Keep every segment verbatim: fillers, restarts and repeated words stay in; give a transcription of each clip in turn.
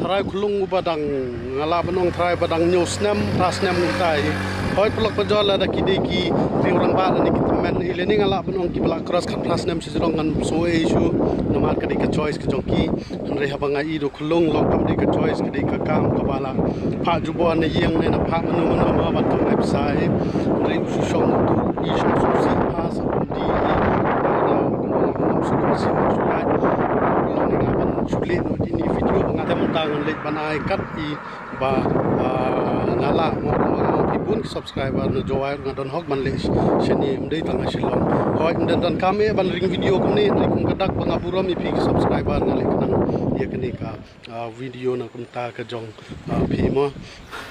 tharai khulung uba dang, nga lah ban ong tharai ba dang hynñiew snem, phra snem kumta hi. Hooid, paralok parajor, lada ki dei ki riew rangbah lane ki tymmen hi lane, nga lah ban ong kiba la cross khatphra snem sha jrong ngan sngew ei shuh, namar ka dei ka choice ka jong ki. Hynrei haba nga ïohi da u khulung, long kam dei ka choice, ka dei ka kam kaba la phah jubor na ïing ne na phah mano mano mo, bad kam ai pisa hi. Hynrei u shu shong utu, i shong sngewsih bha, sa pynti i. Bad nga ong kumba nga ong, sngewsih bha shu lait. Long ne nga ban shu leh noh ïa kine ki video ba nga, te mynta ngan leit ban ai kat i ba, ah, nga lah, mo, mo, mo, ki bun ki subscriber na Jowai nga don hok ban leh sh-, shane, ym dei tang ha Shillong. Hooid, ym dei donkam eh ban ring video kumne, hynrei kum ka dak ba nga burom ïa phi ki subscriber, nga leh khnang ïa kane ka, ah, video na kumta ka jong, ah, phi, mo.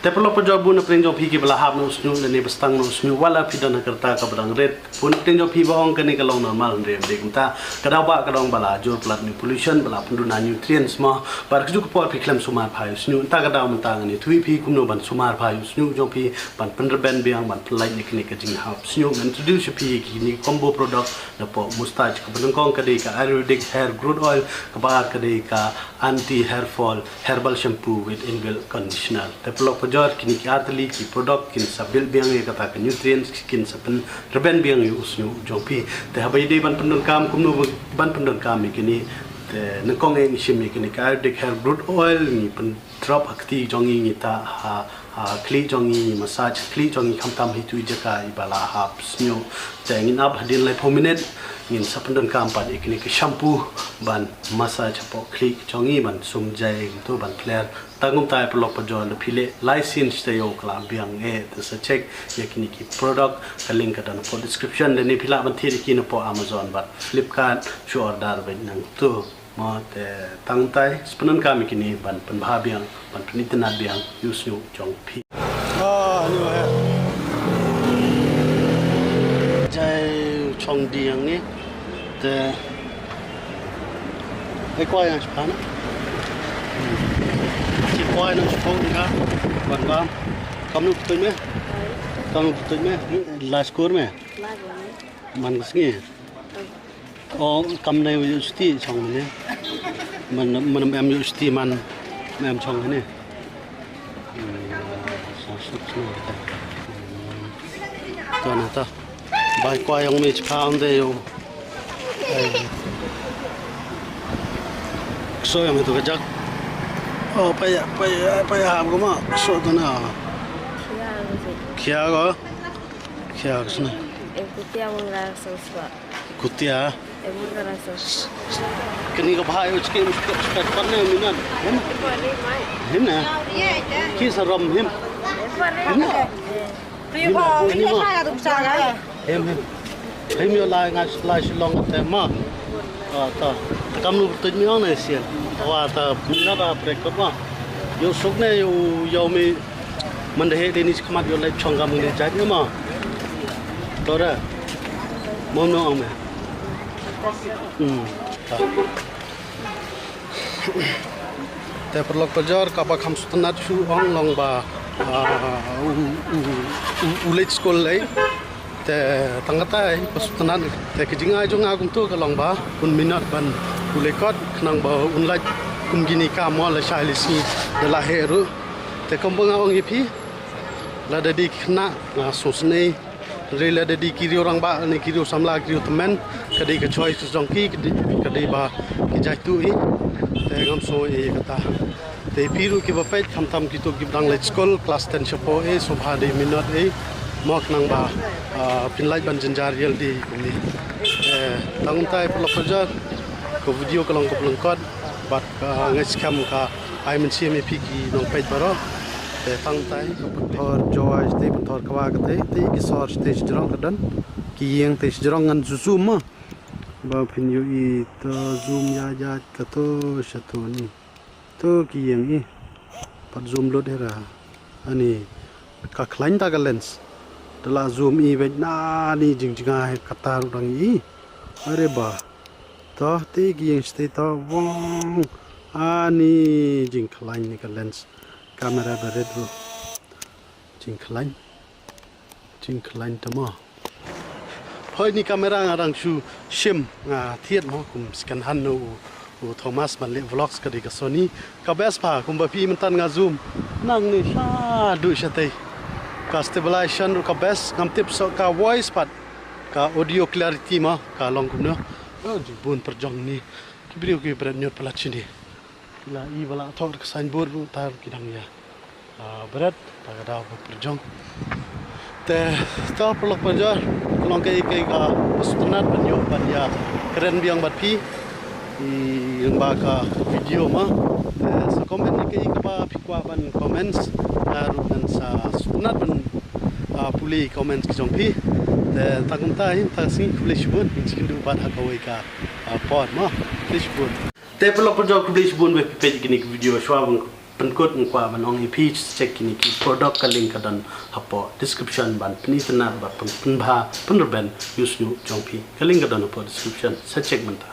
Te paralok parajor, bun na pdeng jong phi kiba la hap na u shñiuh lane ba sdang na u shñiuh, wat la phi don ha ka rta kaba dang rit, bun na pdeng jong phi ba ong kane ka long normal, hynrei ym dei kumta. Ka daw ba ka dang ba la jur palat na u pollution, ba la pynduna nutrients, mo. Bad kajuh ka por phi khlem sumar bha ïa u shñiuh. Mynta ka daw mynta ngan ïathuh ïa phi kumno ban sumar bha ïa u shñiuh jong phi, ban pynrben biang, ban pynlait ïa kine ki jingïahap shñiuh. Ngan introduce ïa phi ïa kine ki combo product napoh Moustache. Kaba nyngkong ka dei ka Ayurvedic Hair Growth Oil, kaba ar ka dei ka Anti Hair Fall Herbal Shampoo with Inbuilt Conditioner. Te paralok parajor, kine ki ar tylli ki product kin sa build biang ïa kata ka nutrients, kin sa pynrben biang ïa u shñiuh jong phi. Te haba ïadei ban pyndonkam, kumno ban pyndonkam ïa kine, te nyngkong eh ngi shim ïa kine ka Ayurvedic Hair Growth Oil, ngi pyndrop ha kti jong ngi, ngi tah ha, ha khlieh jong ngi, ngi massage ha khlieh jong ngi, khamtam ha itu i jaka iba la hap shñiuh. Te ngin ap hadien laiphew minit, ngin sa pyndonkam pat ïa kine ki shampoo ban massage hapoh khlieh jong ngi, ban sum jai kumto, ban pler. Tang kumta, paralok parajor, lada phi leh lai sien shi taïew ka la biang eh, te sa check ïa kine ki product, ka link ka don hapoh description, lane phi lah ban thied ïa ki napoh Amazon bad Flipkart, shu order beit nangto. Mo, te tang kumta, sa pyndonkam ïa kine ban pynbha biang, ban pynitynnad biang ïa u shñiuh jong phi. Ah, ni wa he. Jai chong diang ni. Te. Ai kwai yang shipana. Shi kwai nang shipong ni ka. Ban bam. Kamnu putut me? Kamnu putut me? Last score me? Man ka sngi. O, kam ne ïoh shuti chong ne. Man, man em ïoh shuti man. Man em chong ne. Hmm, sa suk suk ne. To na to. Bai kwai ong me chipha ong de ïoh. Ai. Kso ong me to ka jak. O, pa ya, pa ya, pa ya ham ko ma. Kso to na. Khia ko. Khia ko. Khia ko sna. Em kutia wang la so swa. Kutia. Em wang la so. Kani ka bhai u chikim spek pan ne minan. Him. Him na. Ki sa rom him. Him na. Him na. Him him. Him him. Him yo lai ngai lai Shillong te ma. Ah, ta. Kam nu tu mi ong na sian. Wa ta mina ta break up ma. Yo suk ne yo yo mi. Man da he de ni khmat yo lai chong kam ni jait ni ma. To da. Mo no ong me. Hmm. Ta. Te paralok parajor, kaba kham sngewtynnat shuh ong long ba, ah, u, u, u, u leit skul lei. Te tang katai ba sngewtynnat. Te ka jingai jong nga kumto ka long ba un minot ban u leit kot khnang ba un lait kum kine ki kam mo lashai lashisngi da la heh ruh. Te kumba nga ong ïa phi, lada dei ki khynnah nga sngewsynei. Hynrei lada dei ki riew rangbah ne ki riew samla, ki riew tymmen, ka dei ka choice ka jong ki, ka dei, ka dei ba ki jaituh hi. Te ngam sngew ei kata. Te phi ruh kiba peit, khamtam kito kiba dang leit skul, class ten shapoh ei, sngewbha dei minot ei. Mo khnang ba, ah, phin lait ban jynjar ïalade kumne. Eh, tang kumtai paralok parajor, ka video ka long kaba lyngkot, bad ka ngai skhem ka ai mynsiem ïa phi ki nongpeit baroh. Te tang tai ka pynthor Jowai shatei, pynthor Kwah katei, te ki sor shatei shajrong ka don. Ki ïing te shajrong ngan zoom ma. Ba phin ïohi, to zoom ïa ïa kato shato ni. To ki ïing i. Pat zoom lut hera. Ani ka khlaiñ ta ka lens. Te la zoom i beit na ni jingjngai kata ruh dang i. Are ba. Toh te ki ïeng shatei toh wong. Ani jingkhlaiñ ne ka lens. Camera ba rit ruh. Jingkhlaiñ. Jingkhlaiñ tama. Hoi ni camera nga dang shu shim nga thied mo kum second hand no u, u Thomas ban leh vlogs ka dei ka Sony. Ka best pa kumba phi mynta nga zoom. Nangne sha du shatei. Ka stabilization ruh ka best ngam tip so ka voice pat. Ka audio clarity ma ka long kumno. Oh, jibun perjong ni. Ki briew ki bret nyot palat shini. Ki la i ba la thok ka signboard ruh tar ki dang ïa. Ah, bret ta ka daw ba perjong. Te ta paralok parajor ka long kai kai ka sutnat ban ïoh ban ïa kren biang bad phi. I ring ba ka video ma. Te sa comment ni kai ka ba phi kwah ban comments. Nga ruh ngan sa sutnat ban ah, pule comments ki jong phi. Te tang kumta hi ta sngi khublei shibun. Phi skin du bad ha kawei ka ah, por ma. Khublei shibun. Te paralok parajor khublei shibun ba phi peit kine ki video shuwa ban pynkut ngan kwah ban ong ïa phi check kine ki product ka link ka don hapoh description ban pynitynnad bad pyn pynbha pynrben use nyu jong phi. Ka link ka don hapoh description sa check mynta.